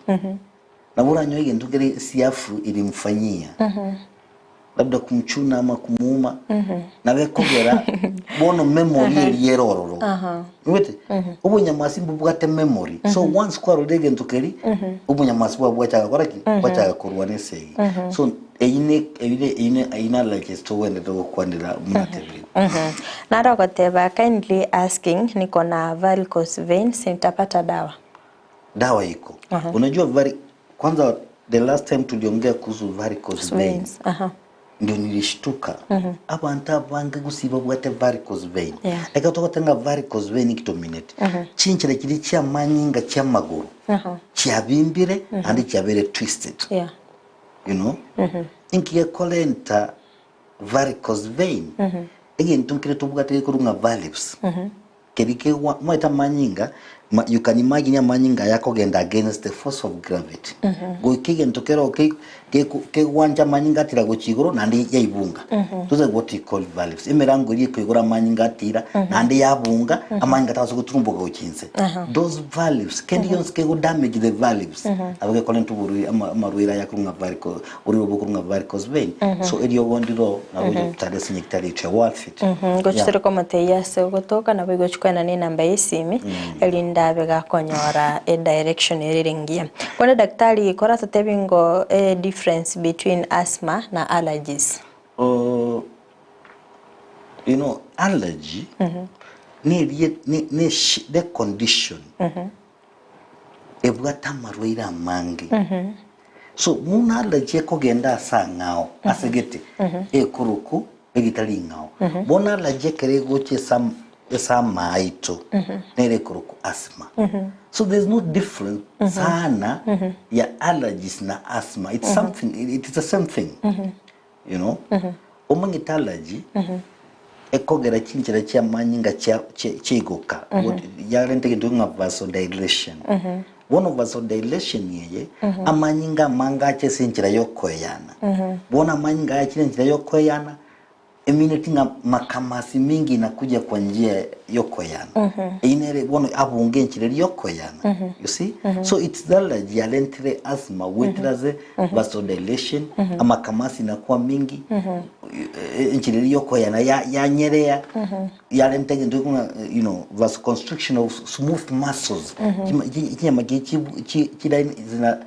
Nabo oranyoe egento kere siafu ilimfanyia labda kumchuna ama kumuuma nabo ekogera bono memory eria ere ororo. Omanyete? Obonyamasi mbobwate memory so once kwarorire egento keria obonyamasi bwabo bwachaka gokora ki? Bwachaka korwana esegi. So eyio ne eyio ne eyio ne allergies togwenerete gokwanera buna natebire. Naro ogoteba kindly asking niko na varicose veins nitapata dawa? Dawa iko. Unajua vari, kwanza the last time tuliongea kuhusu varicose vein Veins. Aha. ndio nilishtuka abanto abange gusii babwate varicose vein Yeah. ekero togoteba ng'a varicose vein ekitomineti chinchera chiria chiamanyinga chiamagoro chiabimbire naende chiabeire twisted Yeah. you know inki gekorenta varicose vein egento nkere tobwate gekorwa ng'a valves Keria kegwa omanyete amanyinga ma you can imagine amanyinga aya akogenda against the force of gravity. Goika egento kero ke geku kegwancha amanyinga atira gochia igoro naende yaibunga. Those are what we call valves. Emerango eria ekoigora amanyinga atira naende yabunga amanyinga tabasa goturumboka gochia inse. Those valves kende gionsi kego damage the valves nabo gekorenta oborwaire ama amarwaire aya akorwa ng'a varico oborwaire obo bokorwa ng'a varicose vein. So eriogo ndiro nabo gocha ase nyagetari yaito ya Worldfit. Ngochi Yeah. tore komotebia ase ogotoka nabo igo gochia koenana enamba ya esimi erinde abe gakonyora edirection ere ere engiya. Bono daktari koratotebi ngo edifference between asthma na allergies. Uh, you know, allergy nerie ne ne shi ne condition ebwate amarwaire amange. So buna allergy ekogenda ase ang'ao ase gete ekoroku eritari ring'ao. Bono allergy ekero egocha ase am ase amaito nere ekorokwa asthma. So there's no difference sana ya allergies na asthma. It's something it is the same thing. You know? Omanyete allergy ekogera chinchera chi'amanyinga chia chia chiaigoka yarenta egento ng'a vasodilation. Bono vasodilation eye, amanyinga amange ache ase enchera y'okoeyana. Bono amanyinga aya achire enchera y'okoeyana, emineti ng'a makamasi mingi inakuja kwa njia y'okoeyana. Eyio nere bono abunge enchera eria y'okoeyana. You see? So it's the allergy yarentire asthma goetera ase vasodilation, amakamasi inakuwa mingi, enchera eria y'okoeyana ya yanyerea. Yarenta egento gekong'a you know vasoconstriction of smooth muscles Chima- chi- chinyama chi chi- chi- chilaini zina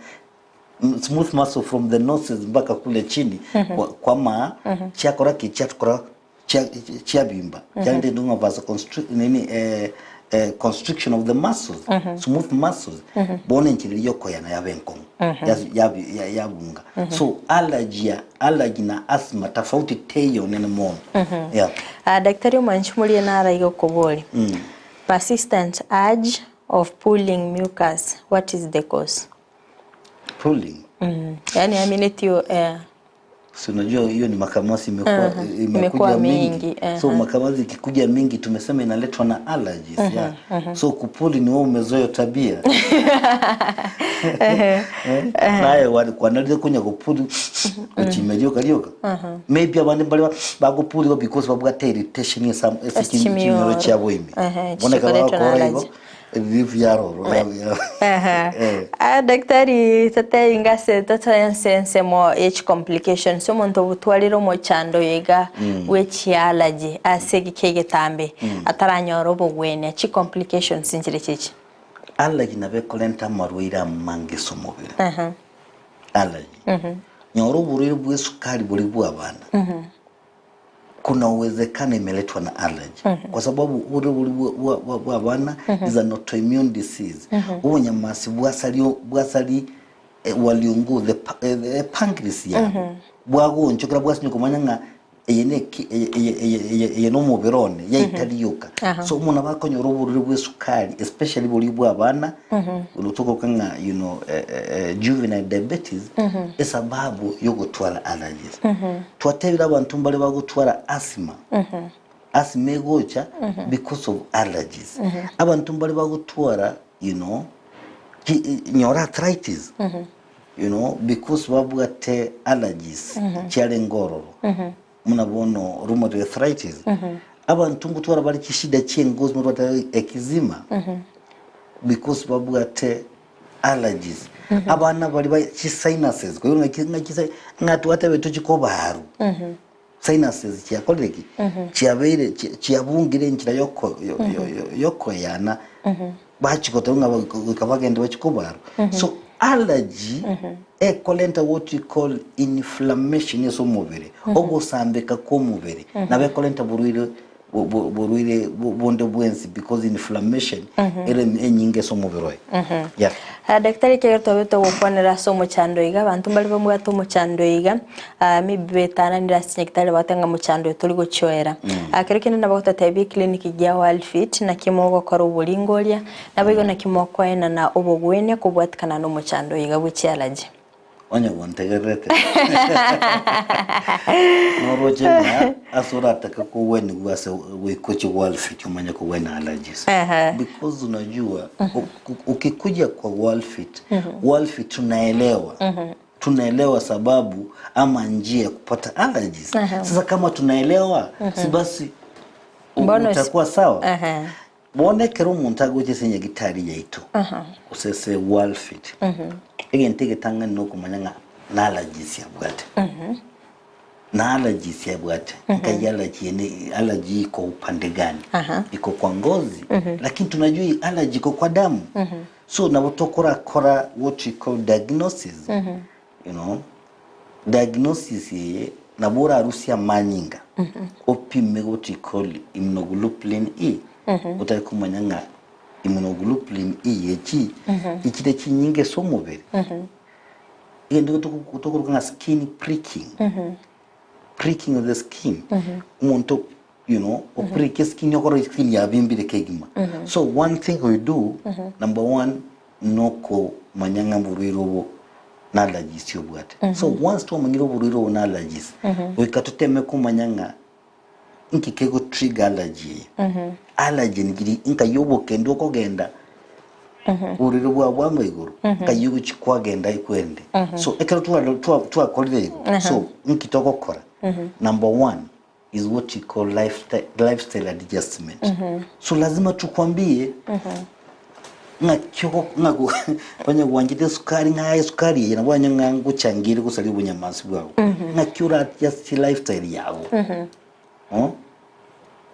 smooth muscle from the noses mpaka kule chini kwa, kwa maa chiakora ki chiakora chia- chiabimba chiarenta egento ng'a vasoconstrict nini eh, eh, constriction of the muscles smooth muscles bono enchera eria yokoyana yaba enkong'u Yas- yabi- ya- yabunga so allergy ya Allergy na asthma tofauti teiyo nene mono. Yeah. Ah, daktari omwanchi morie naro iga okoboria persistent urge of pulling mucus what is the cause Pulling. yani aminetio eh, Si unajua hiyo ni makamasi imekuwa Aha, imekuja imekuwa mingi. mingi, aha. So makamasi ikikuja mingi tumesema inaletwa na allergies. Yeah. So kupuli ni wewe umezoea hiyo tabia. Eh, naye wali kwanalire konya gopuli ochimeria okarioka maybe abande mbare bagopuriwa because babwate irritation ase ase Ase chimioro. chimioro chiabo ime Ehe, bono ekero chikoretwa na bagokora igo allergy. relief yaroro Aha. Eh. Ah, daktari totebi ngase totoe ense ensemo ye chicomplications omonto obotwarire omochando oyo iga bwe chiallergy ase egeka egetambe ataranyora obogwenia chicomplications nchire chichi Allergy nabo ekorenta amarwaire amange ase omobere. Aha. Allergy. Nyora oborwaire bwa esukari boria bwa abana. Kuna uwezekano imeletwa na allergy. Kwa sababu oborwaire boria bwa- bwa- bwa- bwa abana is an autoimmune disease. Obonyamasi bwasari bwasari eh, waliungu the, pa- eh, the pancreas yabo. Bwagoonchokera bwasinywa komanya ng'a. eye ne eki- eye eye eye eye eye na omobere one, yaita rioka. Aha. So omonto nabo akonyora oborwaire bwa esukari especially boria bwa abana, bono tokoroka ng'a you know juvenile diabetes, esababu ya ogotwara allergies. Twatebire abanto mbare bagotwara asthma, asthma egocha because of allergies. Abanto mbare bagotwara you know, ki nyora arthritis, you know, because babwate allergies chiarenge ororo buna bono rheumatoid arthritis. Abanto ngotwara bare chishida chia engozi mobwate eczema because babwate allergies. Abana baria ba chisinuses, koigwa ng'aki ng'aki ng'a twatebetwe chikobaru sinuses chiakorire ki? Chiabeire chi- chiabungire enchera yoko yo- yo- yo- yokoyana bachia goteba ng'a ba- goika bagende bachie kobarwa. So allergy ekorenta what we call inflammation ase omobere, ogosambeka kwa omobere, nabo ekorenta borwaire bo- bo- borwaire bo- bonde bwensi because inflammation ere enyinge ase omobere oye. Yeah. Ah, Daktari ekero twabete togokwanera ase omochando iga, abanto mbare babwate omochando iga, ah, maybe betananire ase chinyagitari bagoteba ng'a mochando oyo tori gochioera. Ah, kero kende nabo ogototebia eclinic gia Worldfit naki mogokora oboringoria, naboigo naki mokoenana obogwenia kobwatikana na omochando oyo iga bwe chiallergy. Onye gontegererete noroche ng'a ase oratake kogwenigwa ase goikochia Worldfit omanye kogwena allergies. Ehe. Because unajua ukikuja kwa Worldfit, Worldfit tunaelewa tunaelewa sababu ama njia ya kupata allergies. Sasa kama tunaelewa si basi Mbona usi- utakuwa sawa. Ehe. Bono ekero omonto agocha ase enyagitari yaito, gose ase Worldfit, egento egetang'ani nokomanya ng'a na allergies abwate. Na allergies abwate, nkai allergy ene allergy iko upande gani? Iko kwa ngozi, lakini tunajua hii allergy iko kwa damu. So nabo tokorakora what we call diagnosis, you know, diagnosis eye nabo orarusie amanyinga opime what we call immunoglobulin E otari komanya ng'a immunoglobulin E echi ichire chinyinge ase omobere egento tokoroka ng'a skin pricking pricking of the skin omonto you know opricke skin okore skin yabimbire kegima so one thing we do number one nokomanya ng'a oborwaire obo na allergies obwate so once twamanyire oborwaire obo na allergies goika toteme komanya ng'a inki kego trigger allergy eye allergy nigiri nkai obokendu okogenda oborwaire bwao bwangwa igoro nkai ogochi kwagenda ekwende so ekero twakorire igo so inki togokora number one is what you call lifestyle, lifestyle adjustment so lazima tukwambie ng'aki ogo- ng'aku onye gwanchete esukari ng'a esukari eye nabo onye ng'a ngochangire gosaria obonyamansi bwago ng'aki ora adjust lifestyle yago Oh?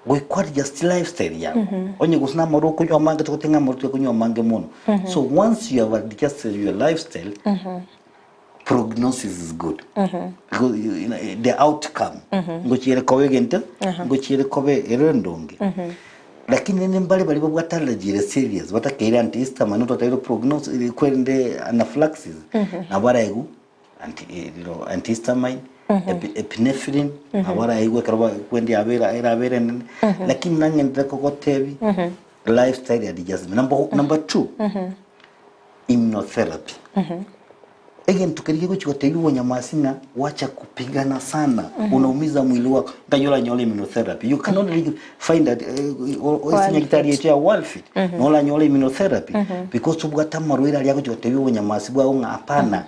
goika adjust lifestyle yago onye gose na amarwa okonywa amange togote ng'a amarwa tokonywa amange mono so once you have adjusted your lifestyle prognosis is good Because you know, the outcome ngochiere koba egento ngochiere koba ere endonge lakini rende mbare baria babwate allergy ere serious batakeire antihistamine otataire prognosis eh, kwerende anaphylaxis nabo baraigwe anti, eh, you know, antihistamine epi, epinephrine nabo baraigwe ekero ba- kwendi yabo era- erabere enene lakini nang'endere kogotebi lifestyle adjustment number, number two Immunotherapy. Egento keria kegochia gotebia obonyamasi ng'a wacha kupigana sana unaumiza mwili wako nkai oranyore immunotherapy you cannot really find that ase nyagitari yaito ya Worldfit noranyore immunotherapy because tobwate amarwaire aria agochia gotebia obonyamasi bwao ng'a hapana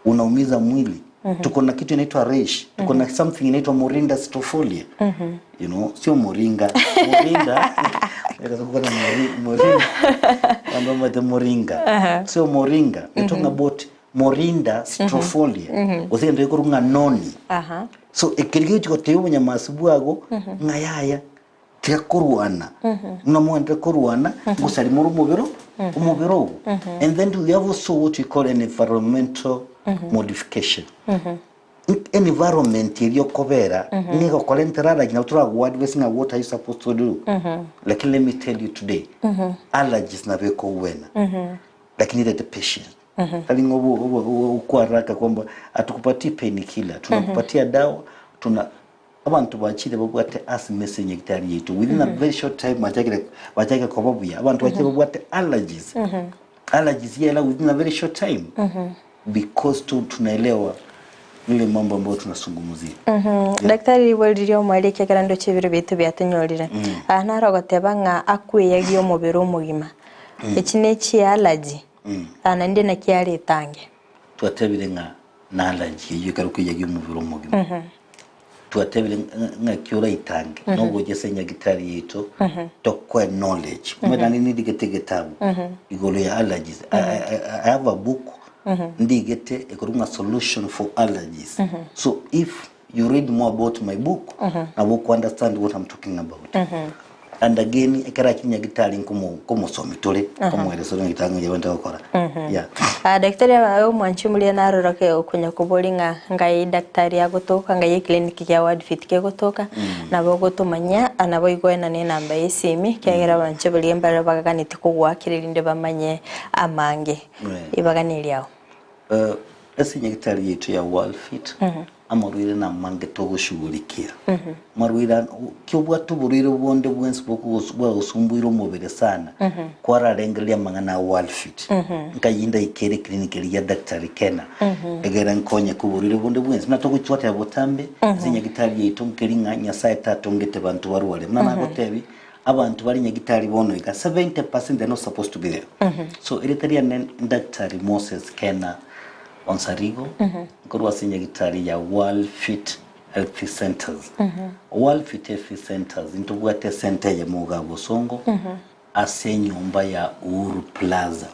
unaumiza mwili tuko na kitu inaitwa reish tuko na something inaitwa morinda strofolia you know sio moringa morinda tuko na mori- moringa Vandu vamate moringa sio moringa we're talking about morinda strofolia gose egento gekorwa ng'a noni Aha. so ekeri gegochi gotebia obonyamasi bwago ng'a yaya Tiga korwana, buna mogenderere korwana, ngosaria more omobere omobere ogo. And then we have also what we call an environmental modification. Environment eria okobera nigo egokorentera allergy nabo toragoadvise ng'a what are you supposed to do. Lakini let me tell you today, allergies nabo ekogwena, lakini rete patience. Tari ng'a obo obo obo okwaraka kwamba atukupatie painkiller, tunakupatia dawa. Tuna abanto bachire babwate asthma ase enyagitari yaito within a very short time bachakire bachakire koba buya. Abanto bachire babwate allergies, allergies yaera within a very short time because tu tunaelewa ile mambo ambayo tunasungumzia. Yeah. Daktari ribori riria omoerio ekiagera ndoche ebiro biaito biatonyorire. Aa naro ogoteba ng'a akweyagie omobere omogima. Echi ne chiallergy, aa naende naki aretange. Twatebire ng'a nallergy eyio ekero okoiyagia omobere omogima. Twatebire ng'aki oraitange nogocha ase enyagitari yaito tokoe knowledge. Omanyete naende nirigete egetabu igoro ya allergies. I, I, I have a book ndigete ekorwa ng'a solution for allergies. So if you read more about my book nabo oko understand what I'm talking about. And again ekero achire nyagitari nkomo nkomosomi tore nkomoeresera nyagitari ng'a yabwenerete gokora yeah. Ah, daktari aye omwanchi omuria narora ke okonya koboria ng'a ngai daktari agotoka ngai eclinic kia Wordfit kegotoka nabo ogotomanyia ah, nabo igoenana enamba ya esimi ekiagera abanche baria mbare baganetie kogoakera erinde bamanye amange. Right. Ibagana eriao. Eh, ase nyagitari yaito ya Worldfit amarwaire namange togoshughulikia. Amarwaire aya ki obwate oborwaire bonde bwensi bokogos bwagosumbuire omobere sana, kwararengereria amang'ana a Worldfit. Nkai ndaikere eclinic eria ya Daktari Kena, egere nkonyeke oborwaire bonde bwensi. Buna togochwatera botambe, ase nyagitari yaito nkeri ng'a Nyasaye tatongete banto barware. Buna nagotebi, abanto bare nyagitari bono iga, 70% they're not supposed to be there. So erieta riane Daktari Moses Kena Onsarigo, nkorwa ase nyagitari ya World Fit Health Centers. World Fit Health Centers ntobwate esenta eyemo iga Bosongo ase enyomba ya Uhuru Plaza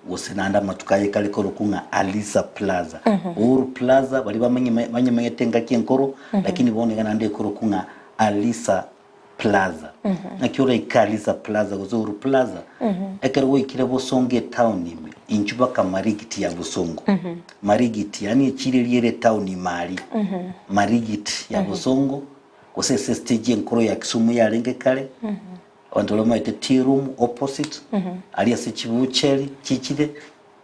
gose naende amatuko aye kare korokwa ng'a Alisa Plaza. Uhuru Plaza baria bamenye banyemanyete engaki enkoro lakini bono iga naende ekorokwa ng'a Alisa Plaza. Naki oraike Alisa Plaza gose Uhuru Plaza, ekero gwaikire Bosongo etown ime, inchuo baka Marigiti ya Bosongo. Marigiti, yaani echiro eria ere etown ime aria. Marigiti ya Bosongo, gose ase estage enkoro ya Kisumu yarenge kare, abanto baria bamaete tea room opposite, aria ase chibucheri chichire,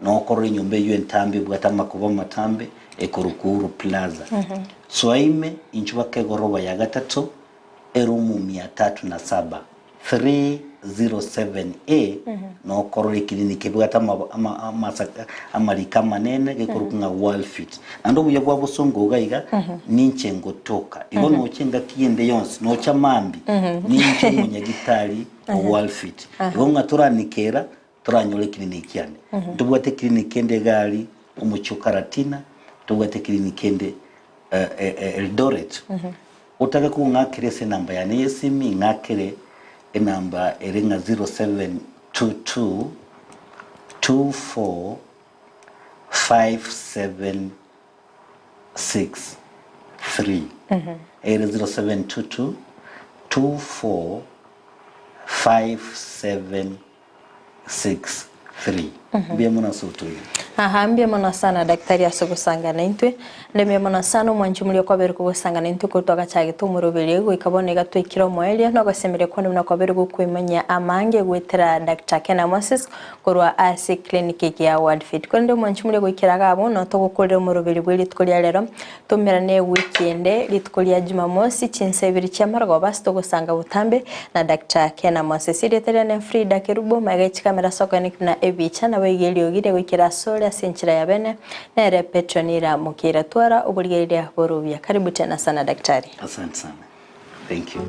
Nokorora enyomba eyio entambe ebwate amakuba amatambe, ekorokwa Uhuru Plaza. Soa ime, inchuo baka egoroba ya gatato, erumu mia tatu na saba, 307A, nokorora ekiriniki ebwate amariko amanene gekorokwa ng'a Worldfit. Naende obuya bwa bosongo iga iga, ninche ngotoka. Igo noche engaki ende yonsi, nocha mambia, ninche omonyagitari o Worldfit. Igo ng'a toranikera, Toranyore eclinic yane. Ntobwate eclinic ende iga aria omochie o Karatina, ntobwate eclinic ende Eldoret. Otake kong'akera ase enamba yane ya esimi, ng'akere enamba ere ng'a 0722 24 5763. Ere 0722 24 57 6 3 Mbuya mono ase otoira. Aha, mbuya mono sana daktari ase ogosanga naintwe. Naende mbuya mono sana omwanchi omoria okwabeire kogosanga naintwe korwa twagachagete omoroberio goika bono iga twaikire omoerio na ogosemeria kwane buna kwabeire gokoimanyia amange goetera Doctor Kena Moses korwa ase eclinic eke ya World Fit. Korende omwanchi omoria goikera iga abwo no togokorera omoroberio bwe rituko ria rero Tomerane ewiki ende, rituko ria Jumamosi, chinsa ibere chi'amarogoba ase togosanga botambe na Doctor Kena Moses. Erieta riane Frida Kerubo, magega ye chikamera ase okoeneki buna ebicha, nabo iga eriogi riagoikera asore ase enchera ya bene, nere Petronila Mokeira. Twara oborigereria borobia. Karibu tena sana Daktari. Asante sana. Thank you.